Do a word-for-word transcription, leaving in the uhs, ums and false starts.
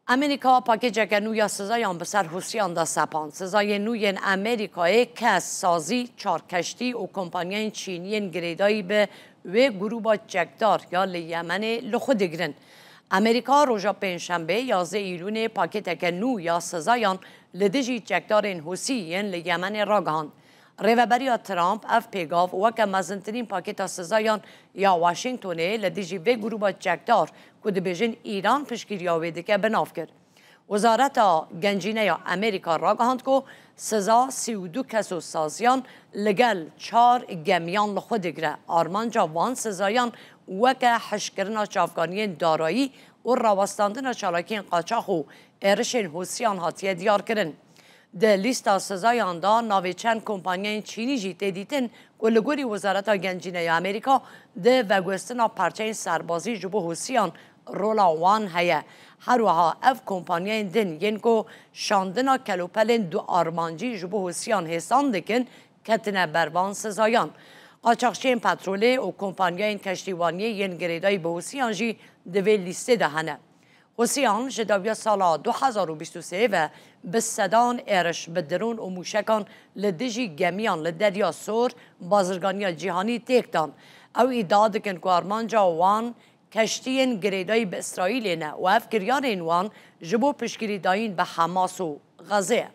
Amerîka pakêceke nû ya sizayan bi ser Hûsiyan de sepand. Sizayên nû yên Amerîkayê kes, sazî, çar keştî û kompanyayên Çînî yên girêdayî bi wê grûba çekdar ya li Yemenê li xwe digirin. Amerîka roja Pêncşembê, yazdeh Îlûnê, pakêteke nû ya sizayan li dijî çekdarên Hûsî yên li Yemenê ragihand. Rêveberiya Trump ev pêgav weke mezintirîn pakêta sizayan ya Washingtonê li dijî vê grûba çekdar ku dibêjin Îran piştgiriya wê dike, bi nav kir. Wezareta Gencîne ya Amerîka ragihand ku siza sî û du kes û saziyan li gel çar gemiyan li xwe digire. Armanca van sizayan weke hişkirina çavkaniyên darayî û rawestandina çalakiyên qaçax û êrişên Hûsiyan hatiye diyarkirin. Di lîsta sizayan de navê çend kompanyayên Çînî jî tê dîtin ku li gorî Wezareta Gencîne ya Amerîka di veguhestina perçeyên serbazî ji bo Hûsiyan rola wan heye. Her wiha ev kompanyayên din yên ku şandina kelopelên du armancî ji bo Hûsiyan hêsan dikin, ketine ber van sizayan. Qaçaxçiyên petrolê û kompanyayên keştîwaniyê yên girêdayî bi Hûsiyan jî di vê lîstê de hene. Hûsiyan ji dawiya sala du hezar û bîst û sê ve bi sedan êriş bi dron û mûşekan li dijî gemiyan li Derya Sor bazirganiya cîhanî têk dan. Ew îdia dikin ku armanca wan keştiyên girêdayî bi Îsraîlê ne û ev kiryarên wan ji bo piştgirîdayîn bi Hamas û Xezê ye.